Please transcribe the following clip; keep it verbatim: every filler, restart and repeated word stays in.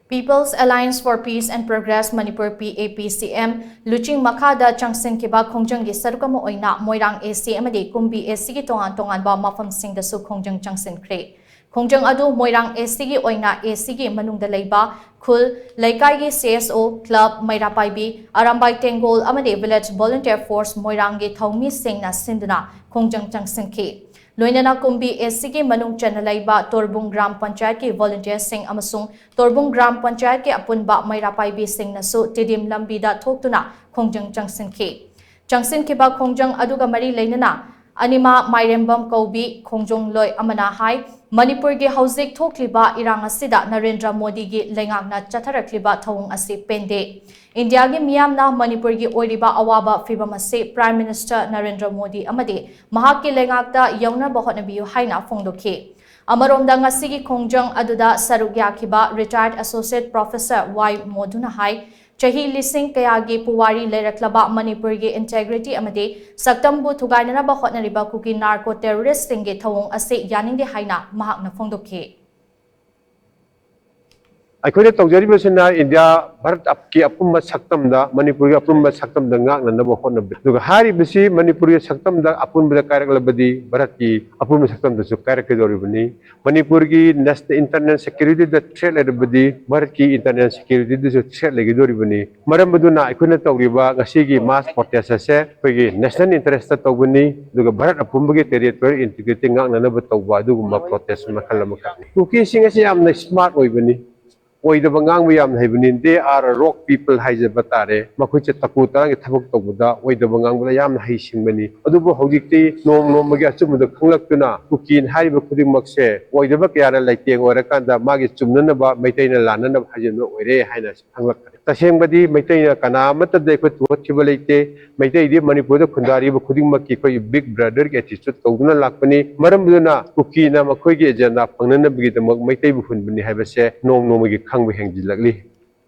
People's Alliance for Peace and Progress Manipur, P A P C M, ꯂꯨꯆꯤꯡ ꯃꯈꯥꯗ ꯆꯪꯁꯤꯟꯈꯤꯕ ꯈꯣꯡꯖꯪꯒꯤ ꯁꯔꯨꯛ ꯑꯃ ꯑꯣꯏꯅ ꯃꯣꯏꯔꯥꯡ A C ꯑꯃꯗꯤ ꯀꯨꯝꯕꯤ A Cꯒꯤ ꯇꯣꯉꯥꯟ ꯇꯣꯉꯥꯟꯕ ꯃꯐꯝꯁꯤꯡꯗꯁꯨ ꯈꯣꯡꯖꯪ ꯆꯪꯁꯤꯟꯈ꯭ꯔꯦ꯫ ꯈꯣꯡꯖꯪ ꯑꯗꯨ ꯃꯣꯏꯔꯥꯡ A Cꯒꯤ ꯑꯣꯏꯅ A Cꯒꯤ ꯃꯅꯨꯡꯗ ꯂꯩꯕ ꯈꯨꯜ, ꯂꯩꯀꯥꯏꯒꯤ C S O, club, ꯃꯩꯔꯥ ꯄꯥꯏꯕꯤ, Arambai ꯇꯦꯡꯒꯣꯜ ꯑꯃꯗꯤ Village Volunteer Force ꯃꯣꯏꯔꯥꯡꯒꯤ ꯊꯧꯃꯤꯁꯤꯡꯅ ꯁꯤꯟꯗꯨꯅ ꯈꯣꯡꯖꯪ ꯆꯪꯁꯤꯟꯈꯤ꯫ ꯂꯣꯏꯅꯅ ꯀꯨꯝꯕꯤ A Cꯒꯤ ꯃꯅꯨꯡ ꯆꯟꯅ ꯂꯩꯕ ꯇꯣꯔꯕꯨꯡ ꯒ꯭ꯔꯥꯝ ꯄꯟꯆꯥꯌꯠꯀꯤ volunteerꯁꯤꯡ ꯑꯃꯁꯨꯡ ꯇꯣꯔꯕꯨꯡ ꯒ꯭ꯔꯥꯝ ꯄꯟꯆꯥꯌꯠꯀꯤ ꯑꯄꯨꯟꯕ ꯃꯩꯔꯥ ꯄꯥꯏꯕꯤꯁꯤꯡꯅꯁꯨ ꯇꯤꯗꯤꯝ ꯂꯝꯕꯤꯗ ꯊꯣꯛꯇꯨꯅ ꯈꯣꯡꯖꯪ ꯆꯪꯁꯤꯟꯈꯤ꯫ ꯆꯪꯁꯤꯟꯈꯤꯕ ꯈꯣꯡꯖꯪ ꯑꯗꯨꯒ ꯃꯔꯤ ꯂꯩꯅꯅ ꯑꯅꯤꯃꯥ ꯃꯥꯏꯔꯦꯝꯕꯝ ꯀꯧꯕꯤ ꯈꯣꯡꯖꯣꯡꯂꯣꯏ ꯑꯃꯅ ꯍꯥꯏ, ꯃꯅꯤꯄꯨꯔꯒꯤ ꯍꯧꯖꯤꯛ ꯊꯣꯛꯂꯤꯕ ꯏꯔꯥꯡ ꯑꯁꯤꯗ ꯅꯔꯦꯟꯗ꯭ꯔ ꯃꯣꯗꯤꯒꯤ ꯂꯩꯉꯥꯛꯅ ꯆꯠꯊꯔꯛꯂꯤꯕ ꯊꯧꯑꯣꯡ ꯑꯁꯤ ꯄꯦꯟꯗꯦ꯫ ꯏꯟꯗꯤꯌꯥꯒꯤ ꯃꯤꯌꯥꯝꯅ ꯃꯅꯤꯄꯨꯔꯒꯤ ꯑꯣꯏꯔꯤꯕ ꯑꯋꯥꯕ ꯐꯤꯚꯝ ꯑꯁꯤ Prime Minister ꯅꯔꯦꯟꯗ꯭ꯔ ꯃꯣꯗꯤ ꯑꯃꯗꯤ ꯃꯍꯥꯛꯀꯤ ꯂꯩꯉꯥꯛꯇ ꯌꯧꯅꯕ ꯍꯣꯠꯅꯕꯤꯌꯨ ꯍꯥꯏꯅ ꯐꯣꯡꯗꯣꯛꯈꯤ꯫ ꯑꯃꯔꯣꯝꯗ ꯉꯁꯤꯒꯤ ꯈꯣꯡꯖꯪ ꯑꯗꯨꯗ ꯁꯔꯨꯛ ꯌꯥꯈꯤꯕ retired associate professor ꯋꯥꯏ ꯃꯣꯗꯨꯅ ꯍꯥꯏ, ꯆꯍꯤ ꯂꯤꯁꯤꯡ ꯀꯌꯥꯒꯤ ꯄꯨꯋꯥꯔꯤ ꯂꯩꯔꯛꯂꯕ ꯃꯅꯤꯄꯨꯔꯒꯤ integrity ꯑꯃꯗꯤ ꯁꯛꯇꯝꯕꯨ ꯊꯨꯒꯥꯏꯅꯅꯕ ꯍꯣꯠꯅꯔꯤꯕ ꯀꯨꯀꯤ narco terroristꯁꯤꯡꯒꯤ ꯊꯧꯑꯣꯡ ꯑꯁꯤ ꯌꯥꯅꯤꯡꯗꯦ ꯍꯥꯏꯅ ꯃꯍꯥꯛꯅ ꯐꯣꯡꯗꯣꯛꯈꯤ꯫ ꯑꯩꯈꯣꯏꯅ ꯇꯧꯖꯔꯤꯕꯁꯤꯅ ꯏꯟꯗꯤꯌꯥ ꯚꯥꯔꯠꯀꯤ ꯑꯄꯨꯟꯕ ꯁꯛꯇꯝꯗ, ꯃꯅꯤꯄꯨꯔꯒꯤ ꯑꯄꯨꯟꯕ ꯁꯛꯇꯝꯗ ꯉꯥꯛꯅꯅꯕ ꯍꯣꯠꯅꯕꯅꯤ꯫ ꯑꯗꯨꯒ ꯍꯥꯏꯔꯤꯕꯁꯤ ꯃꯅꯤꯄꯨꯔꯒꯤ ꯁꯛꯇꯝꯗ ꯑꯄꯨꯟꯕꯗ ꯀꯥꯏꯔꯛꯂꯕꯗꯤ ꯚꯥꯔꯠꯀꯤ ꯑꯄꯨꯟꯕ ꯁꯛꯇꯝꯗꯁꯨ ꯀꯥꯏꯔꯛꯀꯗꯧꯔꯤꯕꯅꯤ꯫ ꯃꯅꯤꯄꯨꯔꯒꯤ national internal securityꯗ threat ꯂꯩꯔꯕꯗꯤ ꯚꯥꯔꯠꯀꯤ internal securityꯗꯁꯨ threat ꯂꯩꯒꯗꯧꯔꯤꯕꯅꯤ꯫ ꯃꯔꯝ ꯑꯗꯨꯅ ꯑꯩꯈꯣꯏꯅ ꯇꯧꯔꯤꯕ ꯉꯁꯤꯒꯤ mass protest ꯑꯁꯦ ꯑꯩꯈꯣꯏꯒꯤ national interestꯇ ꯇꯧꯕꯅꯤ, ꯑꯗꯨꯒ ꯚꯥꯔꯠ ꯑꯄꯨꯝꯕꯒꯤ territorial integrity ꯉꯥꯛꯅꯅꯕ ꯇꯧꯕ ꯑꯗꯨꯒꯨꯝꯕ protest ꯃꯈꯜ ꯑꯃꯈꯛꯅꯤ꯫ ꯀꯨꯀꯤꯁꯤꯡ ꯑꯁꯤ ꯌꯥꯝꯅ smart ꯑꯣꯏꯕꯅꯤ, ꯑꯣꯏꯗꯕ ꯉꯥꯡꯕ ꯌꯥꯝꯅ ꯍꯩꯕꯅꯤ, they are rock people ꯍꯥꯏꯖꯕ ꯇꯥꯔꯦ꯫ ꯃꯈꯣꯏꯁꯦ ꯇꯀꯨ ꯇꯔꯥꯒꯤ ꯊꯕꯛ ꯇꯧꯕꯗ, ꯑꯣꯏꯗꯕ ꯉꯥꯡꯕꯗ ꯌꯥꯝꯅ ꯍꯩꯁꯤꯡꯕꯅꯤ꯫ ꯑꯗꯨꯕꯨ ꯍꯧꯖꯤꯛꯇꯤ ꯅꯣꯡ ꯅꯣꯡꯃꯒꯤ ꯑꯆꯨꯝꯕꯗ ꯈꯪꯂꯛꯇꯨꯅ ꯀꯨꯀꯤ ꯍꯥꯏꯔꯤꯕ ꯈꯨꯗꯤꯡꯃꯛꯁꯦ ꯑꯣꯏꯗꯕ ꯀꯌꯥꯅ ꯂꯩꯇꯦꯡ ꯑꯣꯏꯔꯀꯥꯟꯗ ꯃꯥꯒꯤ ꯆꯨꯝꯅꯅꯕ, ꯃꯩꯇꯩꯅ ꯂꯥꯟꯅꯅꯕ ꯍꯥꯏꯖꯟꯕ ꯑꯣꯏꯔꯦ ꯍꯥꯏꯅ ꯈꯪꯂꯛꯀꯅꯤ꯫ ꯇꯁꯦꯡꯕꯗꯤ ꯃꯩꯇꯩꯅ ꯀꯅꯥ ꯑꯃꯠꯇꯗ ꯑꯩꯈꯣꯏ ꯊꯣꯛꯍꯠꯈꯤꯕ ꯂꯩꯇꯦ꯫ ꯃꯩꯇꯩꯗꯤ ꯃꯅꯤꯄꯨꯔꯗ ꯈꯨꯟꯗꯥꯔꯤꯕ ꯈꯨꯗꯤꯡꯃꯛꯀꯤ ꯑꯩꯈꯣꯏꯒꯤ big brotherꯒꯤ attitude ꯇꯧꯗꯨꯅ ꯂꯥꯛꯄꯅꯤ꯫ ꯃꯔꯝ ꯑꯗꯨꯅ ꯀꯨꯀꯤꯅ ꯃꯈꯣꯏꯒꯤ agenda ꯐꯪꯅꯅꯕꯒꯤꯗꯃꯛ ꯃꯩꯇꯩꯕꯨ ꯍꯨꯟꯕꯅꯤ ꯍꯥꯏꯕꯁꯦ ꯅꯣꯡ ꯅꯣꯡꯃꯒꯤ ꯈꯪꯕ ꯍꯦꯟꯖꯤꯜꯂꯛꯂꯤ꯫